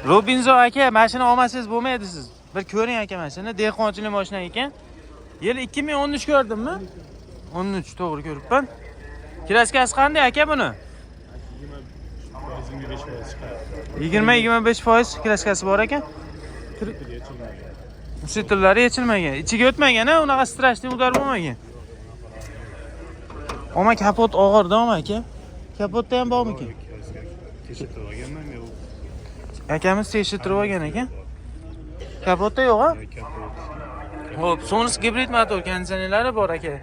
Robinson aka, mashina olmasangiz bo'lmaydi siz. Bir ko'ring aka mashina, dehqonchilik mashina ekan. Yili 2013 ko'rdimmi? 13 to'g'ri ko'ribman. Kraskasi qanday aka buni? 20-25% kraskasi bor ekan. Usitillari yechilmagan. Ichiga o'tmagan, ha, unaqa strashli udar bo'lmagan. Oma kapot og'ir-da, oma aka. Kapotda ham bormikin? Tekshirtirib olganman men u. Akamiz tekshirtirib olgan ekan. Kapotda yo'q, ha? Kapot. Xo'p, Sonos gibrid motor konditsionerlari bor aka.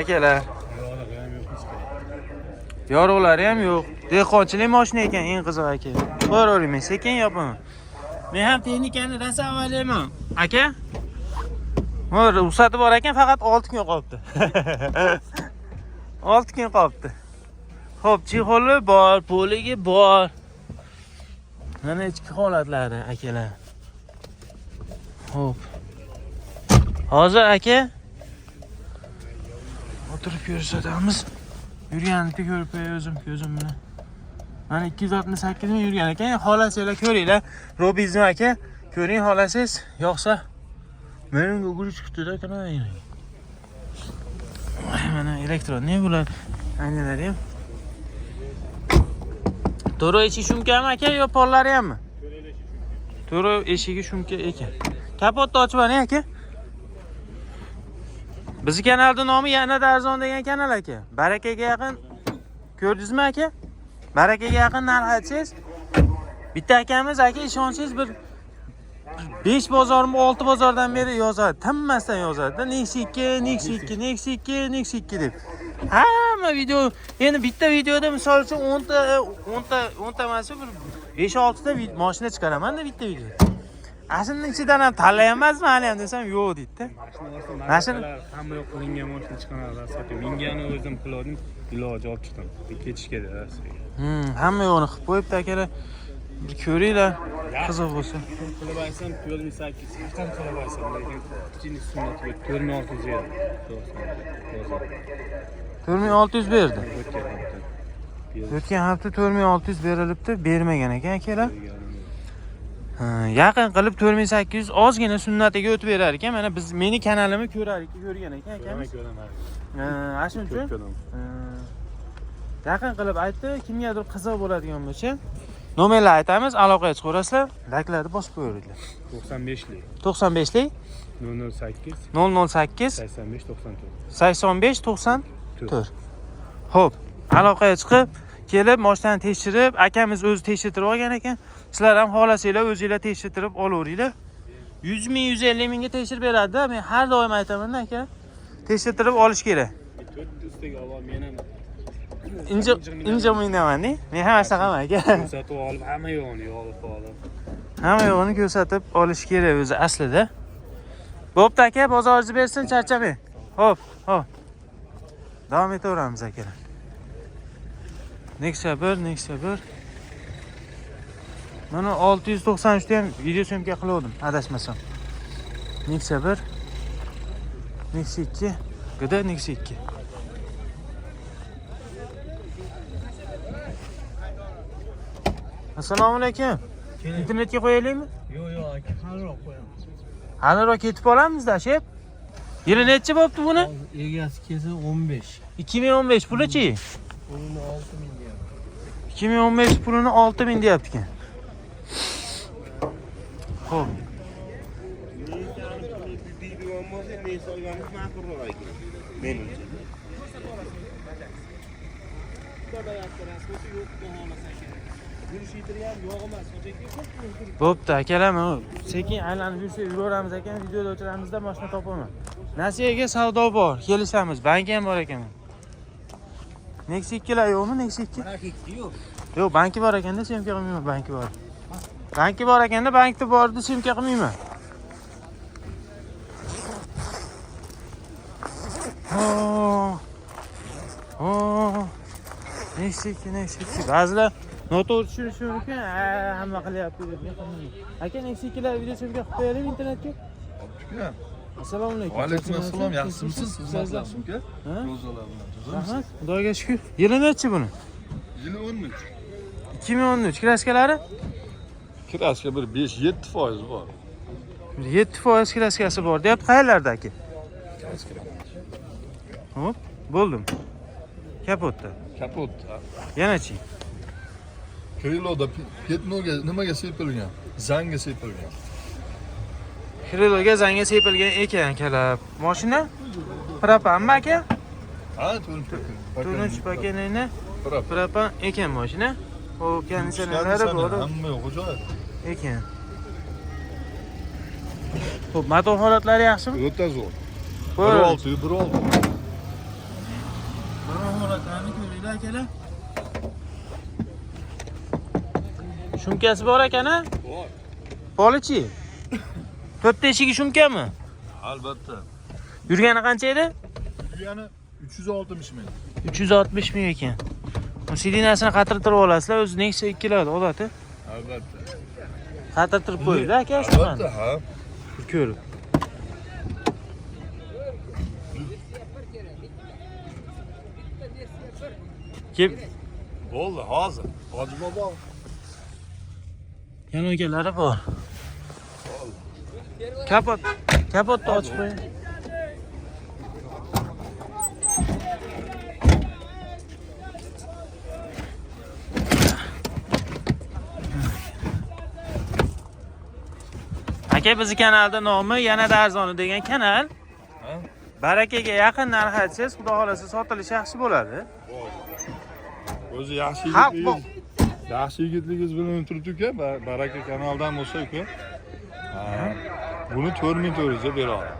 Akalar, Yorug'i ham yo'q hech qayerda. yorug'lari ham yo'q. Dehqonchilik mashina ekan, eng qizig'i aka. Qo'yaverayman, sekin yopaman. Men ham texnikani rosa avvaliyman. Aka? Mana ruxsati bor ekan, faqat 6 kun qolibdi. 6 kun qolibdi. Xo'p, chexoli bor, poligi bor. Mana ichki holatlari akalar. Xo'p. Hozir aka o'tirib ko'rsatamiz. Yurganini ko'rib qo'yay o'zim ko'zim bilan. Mana 268 ming yurgan ekan. Xohlasanglar ko'ringlar. Robinson aka, ko'ring xohlasangiz, yoqsa menga o'g'ri chiqdi-da, qarang. Mana elektron ne bular? Aynalari ham. To'g'ri eshik shumkami aka yo pollari hammi? To'g'ri eshigi shumka ekan. Kapotni ochib oling aka. Bizni kanalning nomi yanada arzon degan kanal aka. Barakaga yaqin ko'rdingizmi aka? Barakaga yaqin narx aytsangiz, bitta akamiz aka ishonsangiz bir 5 bozormi 6 bozordan beri yozadi, tinmasdan yozadi. Nexia 2, Nexia 2, Nexia 2, Nexia 2 deb. Hamma video, endi bitta videoda misol uchun 10 ta 10 ta 10 ta emas, bir 5-6 ta mashina chiqaraman-da bitta video. Aslini ichidan ham tanlayapmizmi hali ham desam, yo'q deydi-da. Mashina- Hamma yoq qilingan mashina chiqaradi, sotib. Mingani o'zim pul oldim, iloji olib chiqdim. Ketish kerak Rossiyaga. Hamma yo'g'ini qilib qo'yibdi akalar. Bir ko'ringlar, qiziq bo'lsa. Qilib aytsam 4800 qancha qilib aytsam, lekin kichkina sunnatiga 4600 berdi. To'g'ri. 4600 berdi. O'tgan hafta. O'tgan hafta 4600 berilibdi, bermagan ekan akalar. Ha, yaqin qilib 4800 ozgina sunnatiga o'tib berar ekan. Mana biz meni kanalimni ko'rar ekan, ko'rgan ekan akamiz. Ko'raman. Ha, ana shuning uchun Ko'raman. ha, yaqin qilib aytdi, kimgadir qiziq bo'ladigan bo'lsa, nomerlar aytamiz, aloqaga chiqaverasizlar, layklarni bosib qo'yaveringlar. 95lik 95 lik 008 008 85 94. 85 94. Xo'p, aloqaga chiqib, kelib mashinani tekshirib, akamiz o'zi tekshirtirib olgan ekan. Sizlar ham xohlasanglar o'zinglar tekshirtirib olaveringlar. 100 ming, 150 mingga tekshirib beradi-da. Men har doim aytaman aka. Tekshirtirib olish kerak. To'rtta ustiga olib men ham Inja inja minaman, ne? Men ham shunaqa aka. ko'rsatib olib hamma yo'g'ini yog'ib olib. Hamma yo'g'ini ko'rsatib olish kerak o'zi aslida. Bo'pti aka, bozoringizni bersin, charchamang. Xo'p, xo'p. Davom etaveramiz akalar. Nexia 1, Nexia 1. Mana 693 da ham video syomka qilgandim, adashmasam. Nexia 1, Nexia 2, GD Nexia 2. Assalomu alaykum. Internetga qo'yaylikmi? Yo'q, yo'q aka, haliroq qo'yamiz. Haliroq ketib olamizda, shep. Yili nechi bo'pti buni? Egasi kelsa 15. 2015 puli-chi? Pulini 6000 deyapti. 2015 pulini 6000 deyapti ekan. Xo'p. Menimcha. Bo'pti akalar, mana sekin aylanib yursak yuraveramiz ekan, videoda o'tiramizda mashina topaman. Nasiyaga savdo bor, kelishamiz. Banki ham bor ekan. Nexia 2 lar yo'qmi? Nexia 2? Yo'q. Yo'q, banki bor ekanda, syomka qilmayman, banki bor. Banki bor ekanda, bankda bordi, syomka qilmayman. Oh. Oh. Nexia 2, Nexia 2. Ba'zilar noto'g'ri tushunishi mumkin. Ha, hamma qilyapti deb. Men qilmayman. Aka, Nexia 2 lar video syomka qilib qo'yaylik internetga. Assalomu alaykum. Va alaykum assalom. Yaxshimisiz? Siz Xizmatlar uka? Ha? Ro'zalar bilan tuzukmisiz? Rahmat. Xudoga shukr. Yili nechi buni? Yili 13. 2013 kraskalari? Краска bir 5-7% bor. 7% краска si bor deyapti. Qayerlarda aka? Hop, bo'ldim. Kapotda. Kapot. Yanachi. Крыло da пятно ga nimaga sepilgan? Zangga sepilgan. Крыло ga zangga sepilgan ekan akalar. Mashina propanmi aka? Ha, to'rtinchi paket. 4 pakenini Propan. propan ekan mashina. Xo'p, konditsionerlari bor Hamma yo'q joyida. ekan. Xo'p, motor holatlari yaxshimi? O'ta zo'r. Bo'ldi. 1.6, 1.6. Motor holatlarini ko'ringlar akalar. Шумка si bor ekan a? Bor. Polichi. To'rtta eshigi шумка mi? Albatta. Yurgani qancha edi? Yurgani 360 ming. 360 ming ekan. Bu сиденья sini qatirtirib olasizlar, o'zi Nexia ikkiladi odati. Albatta. Qatirtirib qo'ydi aka Albatta, ha. Ko'rib. Kim? Bo'ldi, hozir. Hoji bobo. Yanokalari bor. Kapot, kapotni ochib qo'ying. Aka, bizni kanalda nomi yanada arzoni degan kanal. Ha? Barakaga yaqin narx aytsangiz, xudo xolasa sotilishi yaxshi bo'ladi. O'zi yaxshi Xalq yigitligingiz. Yaxshi yigitligingiz bilan turibdi uka, Baraka kanaldan bo'lsa uka. Ha, buni 4400 ga bera oladi.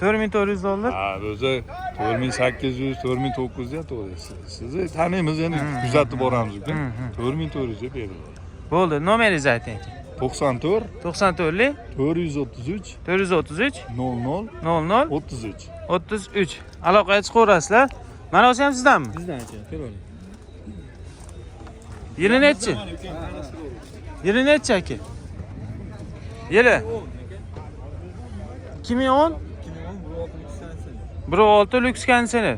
4400 dollar. Ha, o'zi 4800, 4900 ga to'g'ri. Sizni taniymiz endi, kuzatib boramiz uka. 4400 ga beriladi. Bo'ldi, nomeringizni ayting aka. 94 94 433 433 00 00 33. 33. Aloqaga chiqaverasizlar. Mana o'zi ham sizdanmi? Bizdan aka, ko'ring. Yili nechi? Yili nechi aka? Yili? 2010? 1.6 lyuks konditsioner.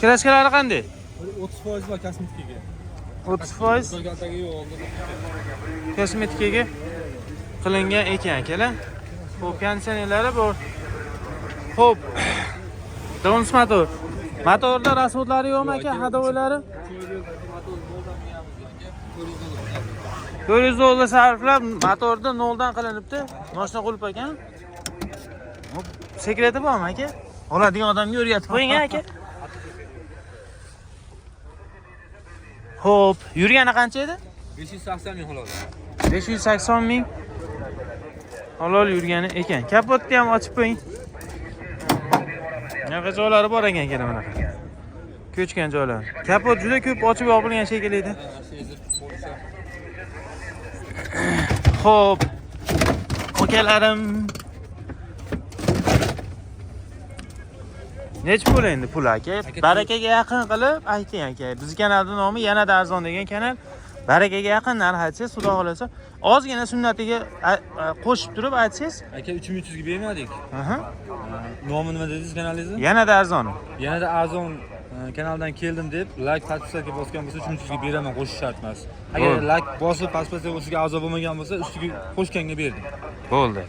Краска lari qanday? 30% bor kosmetikaga. 30% Tagi yo'q oldi. kosmetikaga qilingan ekan akalar. Xo'p, konditsionerlari bor. Xo'p. Dons motor. Motorda расход lari yo'qmi aka? Ходовой lari? 400 dollar sarflab motorda noldan qilinibdi. Mashina qulf ekan. Hop, секрет i bormi aka? Oladigan odamga o'rgatib qo'ying aka. Xo'p, yurgani qancha edi? 580 ming xolos. 580 ming halol yurgani ekan. Kapotni ham ochib qo'ying. Bunaqa joylari bor ekan ikkala bunaqa. Ko'chgan joylari. Kapot juda ko'p ochib yopilgan shekilli edi. Xo'p. Akalarim. Nechi pul endi pul aka? Barakaga yaqin qilib ayting aka. Bizni kanalning nomi yanada arzon degan kanal. Barakaga yaqin narx aytsangiz, xudo xolasa, ozgina sunnatiga qo'shib turib aytsangiz, Aka, 3300 ga bermadik. Aha, Nomi nima dedingiz kanalingizni? Yanada arzoni. Yanada arzon kanaldan keldim deb like, подписка bosgan bo'lsa, 3300 ga beraman, qo'shish shart emas. Agar Bo'ldi. like bosib, подписка ustiga a'zo bo'lmagan bo'lsa, ustiga qo'shganga berdim. Bo'ldi.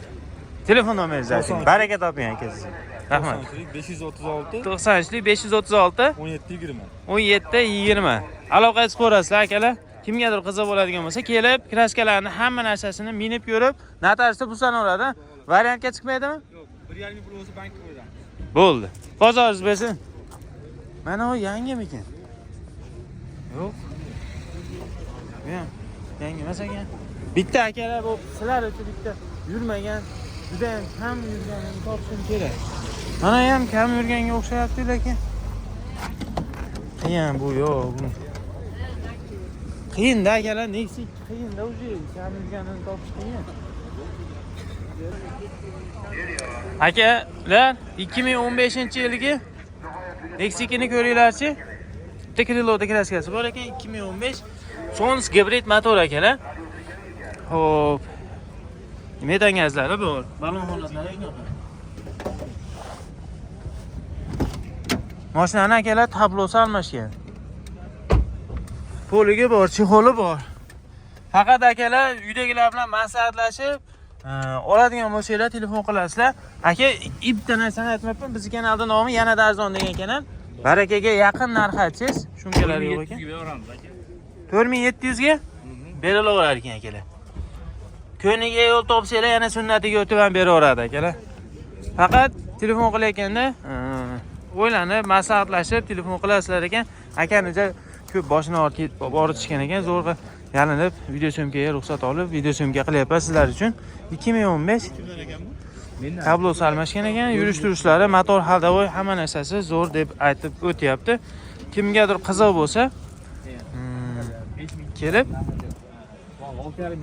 Telefon nomeringizni ayting. 93. Baraka toping aka siz. Rahmat. 536 93 536 17 20. 17 20. Aloqaga chiqaverasizlar akalar. Kimgadir qiziq bo'ladigan bo'lsa, kelib краска larni hamma narsasini minib ko'rib, notariusda pul oladi. Variantga chiqmaydimi? Yo'q, 1,5 ming pul bo'lsa bankka qo'yamiz. Bo'ldi. Bozoringiz bersin. Mana u yangimikan? Yo'q. Bu ham yangi emas ekan. Bitta akalar bu sizlar uchun bitta yurmagan, juda ham kam yurganini topishim kerak. Mana ham kam yurganga o'xshayapti lekin. Qiyin bu yo'q. Bu. Qiyinda akalar, Nexia qiyinda уже kam yurganini topish qiyin. Akalar, 2015-yilgi Nexia ni ko'ringlarchi. Bitta крыло da краска si bor ekan, 2015 Sons gibrid motor akalar. Xo'p. Metan gazlari bor. Balon holatlari ekan. Mashinani akalar tablosi almashgan. Полик i bor, чехол i bor. Faqat akalar uydagilar bilan maslahatlashib oladigan bo'lsanglar telefon qilasizlar. Aka, bitta narsani aytmabman, bizni kanalda nomi yanada arzon degan kanal. Barakaga yaqin narx aytsangiz, shumkalar yo'q ekan. Beramiz aka. 4700 ga berilaverar ekan akalar. Ko'niga yo'l topsanglar yana sunnatiga o'tib ham beraveradi akalar. Faqat telefon qilayotganda o'ylanib, maslahatlashib telefon qilasizlar ekan. Akani juda ko'p boshini og'ritishgan ekan, zo'rg'a yalinib video syomkaga ruxsat olib, video syomka qilyapman sizlar uchun. 2015 tablosi almashgan ekan, yurish turishlari, motor ходовой hamma narsasi zo'r deb aytib o'tyapti. Kimgadir qiziq bo'lsa, kelib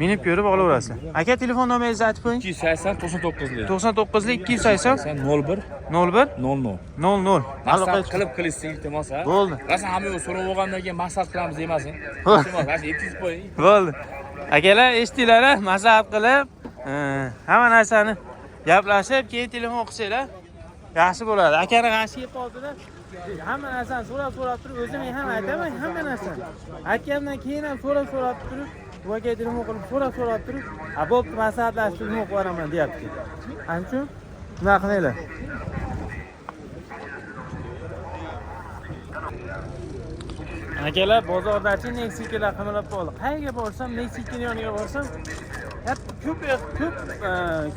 minib ko'rib olaverasizlar. Aka, telefon nomeringizni aytib qo'ying. 280 99 99 lik 280 01 01 00. 00. Maslahat qilib qilishsin iltimos ha. Bo'ldi. Rosa hamma yo'q so'rab olgandan keyin maslahat qilamiz demasin. Bo'ldi. Iltimos, rosa yetkazib qo'ying. Bo'ldi. Akalar, eshitdinglar, a? Maslahat qilib, hamma narsani gaplashib, keyin telefon qilsanglar yaxshi bo'ladi. Akani g'ashi kelib qoldida, hamma narsani so'rab so'rab turib, o'zim ham aytaman hamma narsani. Aytgandan keyin ham so'rab so'rab turib, bu aka telefon qilib so'rab so'rab turib, "A bo'pti, maslahatlashib telefon qilib yuboraman" deyapti. Ana uchun nima qilinglar? Akalar, bozordachi Nexia qimirlab qoldi. Qayerga borsam, Nexia'ning yoniga borsam, hep ko'p ko'p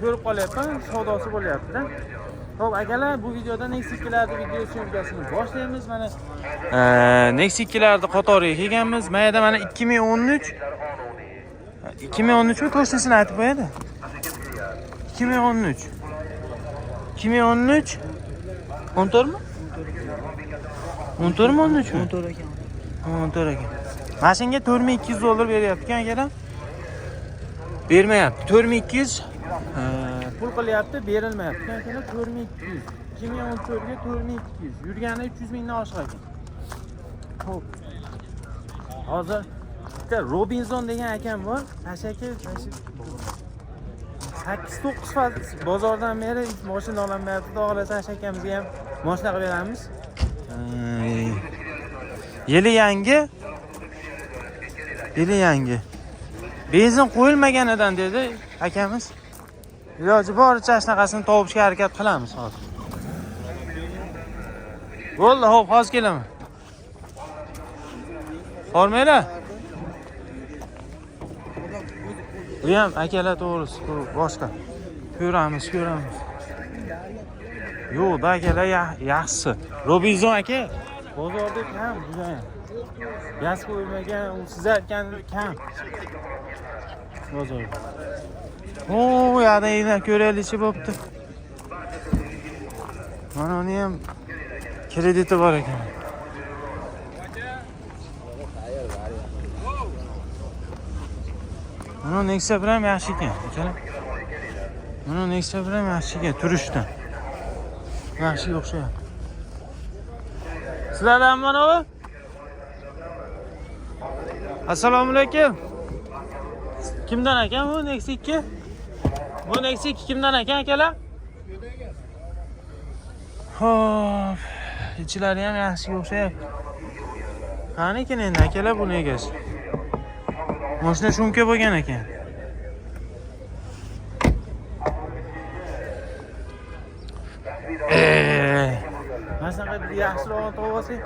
ko'rib qolyapman, savdosi bo'lyapti-da. Xo'p, akalar, bu videoda Nexia'larning video syomkasini boshlaymiz. Mana Nexia'larni qatoriga kelganmiz. Mayda mana 2013 2013 mi to'shnisini aytib qo'yadi. 2013 2013 14 mi? 14 mi 13 mi? 14 ekan. 14 ekan. Mashinga 4200 dollar beryapti ekan akalar. Bermayapti. 4200 pul qilyapti, berilmayapti. Akalar 4200. 2014 ga 4200. Yurgani 300 mingdan oshiq ekan. Xo'p. Hozir bitta Robinson degan akam bor. Tashaki, tashi 8-9 faz bozordan beri mashina ololmayapti. Xudo xohlasa Tasha akamizga ham mashina qilib beramiz. Yili yangi. Yili yangi. Benzin qo'yilmaganidan dedi akamiz. Iloji boricha shunaqasini topishga harakat qilamiz hozir. Bo'ldi, xo'p, hozir kelaman. Hormanglar. Bu ham akalar to'g'risi, bu boshqa. Ko'ramiz, ko'ramiz. Yo'q, da akalar yaxshisi. Robinson aka bozorda kam judayam. Gaz qo'ymagan, u siz aytgan kam. Bozorda. O, yoqdan yerdan ko'raylikchi bo'pti. Mana uni ham krediti bor ekan. Mana Nexia bir ham yaxshi ekan, akalar. Mana Nexia bir ham yaxshi ekan turishdan. Yaxshi o'xshayapti. Sizlardan mana bu? Assalomu alaykum. Kimdan ekan bu Nexia 2? Bu Nexia 2 kimdan ekan akalar? Xo'p, ichlari ham yaxshi o'xshayapti. Qani ekan endi akalar buni egasi? Mashina shumka bo'lgan ekan. Mana shunaqa bir yaxshirog'ini topib olsak,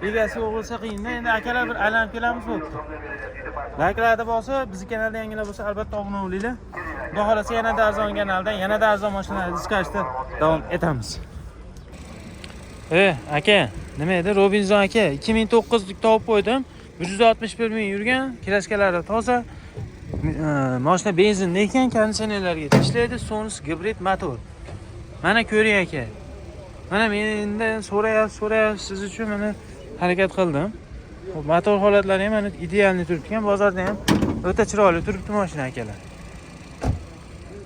egasi yo'q bo'lsa qiyinda. Endi akalar bir aylanib kelamiz bo'pti. Layklarni bosib, bizni kanalda yangilar bo'lsa albatta obuna bo'linglar. Xudo xohlasa yanada arzon kanaldan, yanada arzon mashinalarni chiqarishda davom etamiz. Aka, nima edi? Robinson aka, 2009 lik topib qo'ydim. 161 ming yurgan, kraskalari toza. Mashina benzinda ekan, konditsionerlarga ishlaydi, Sonus gibrid motor. Mana ko'ring aka. Mana mendan so'rayapsiz, so'rayapsiz, siz uchun mana harakat qildim. Xo'p, motor holatlari ham mana идеальный turibdi ekan, bozorda ham o'ta chiroyli turibdi mashina akalar.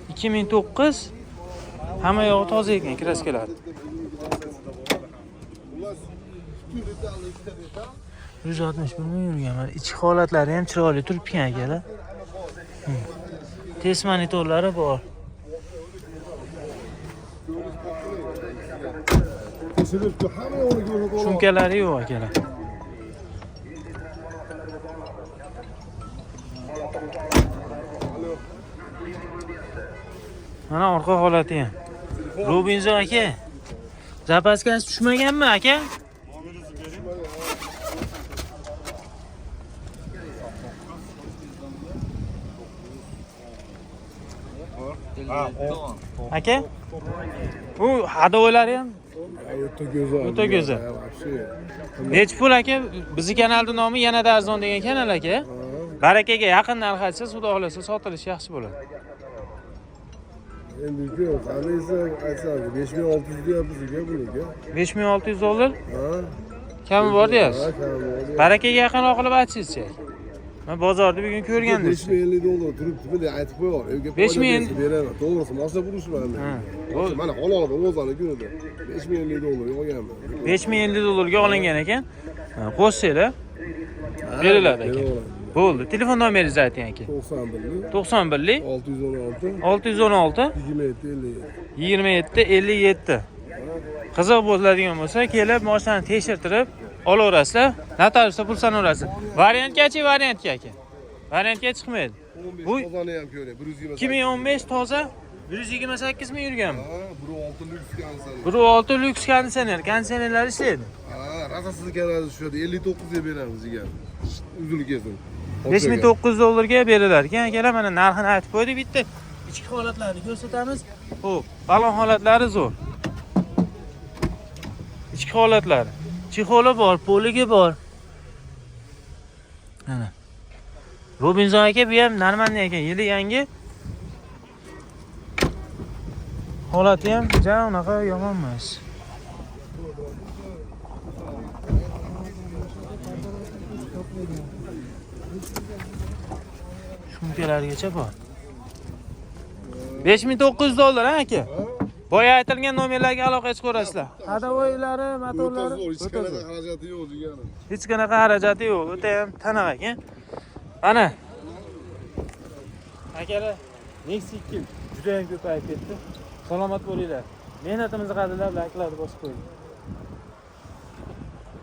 2009 hamma yog'i toza ekan, kraskalar. 161 ming yurgan. Mana ichki holatlari ham chiroyli turibdi ekan akalar. Test monitorlari bor. Shumkalari yo'q akalar. Mana orqa holati ham. Robinson aka. Zapaskasi tushmaganmi aka? Aka? Bu hadovoylari ham O'ta go'zal. O'ta go'zal. Вообще. Nechi pul aka? Bizni kanalning nomi yanada arzon degan kanal aka. Barakaga yaqin narx aytsangiz, xudo xohlasa sotilishi yaxshi bo'ladi. Endi uka, qandaysa aytsam, 5600 deyapmiz uka buni uka. 5600 dollar Ha? kami bor deyapsiz. Ha, kami bor. Barakaga yaqinroq qilib aytsangizchi aka. Men bozorda bugun ko'rgandim. 5050 dollar turibdi, buni aytib qo'yaver. Uyga 5050 beraman. To'g'risi, mashina burishman. Ha. Mana hololda o'zini kunida 5050 dollarga olganman. 5050 dollarga olingan ekan. Ha, qo'shsanglar beriladi aka. Bo'ldi. Telefon nomeringizni ayting aka. 91 91 616 616 27 57. 27 57. Qiziq bo'ladigan bo'lsa, kelib mashinani tekshirtirib olaverasizlar. Notariusda pul sanaverasizlar. Variantgachi, variantga aka. Variantga chiqmaydi. 15 Bu tozani ham ko'ring, 128. 2015 toza 128 ming yurganmi? Ha, 1.6 lyuks konditsioner. 1.6 lyuks konditsioner, konditsionerlar ishlaydi. Ha, rasasiz kanali tushadi. 59 ga beramiz jigar. Uzil kesin. 5900 dollarga berilar ekan. Akalar, mana narxini aytib qo'ydik bitta. Ichki holatlarini ko'rsatamiz. Xo'p, balon holatlari zo'r. Ichki holatlari. Chexoli bor, poligi bor. Mana. Robinson aka bu ham normalniy ekan, yili yangi. Holati ham ja unaqa yomon emas. Shumkalargacha bor. 5900 dollar ha aka. Boya aytilgan nomerlarga aloqa chiqarasizlar. Hadovoylari, O'ta zo'r, hech qanaqa xarajati yo'q jigarim. Hech qanaqa xarajati yo'q. O'ta ham taniq ekan. Mana. Akalar, Nexia 2 juda ham ko'payib ketdi. Salomat bo'linglar. Mehnatimizni qadrlab, layklarni bosib qo'ying.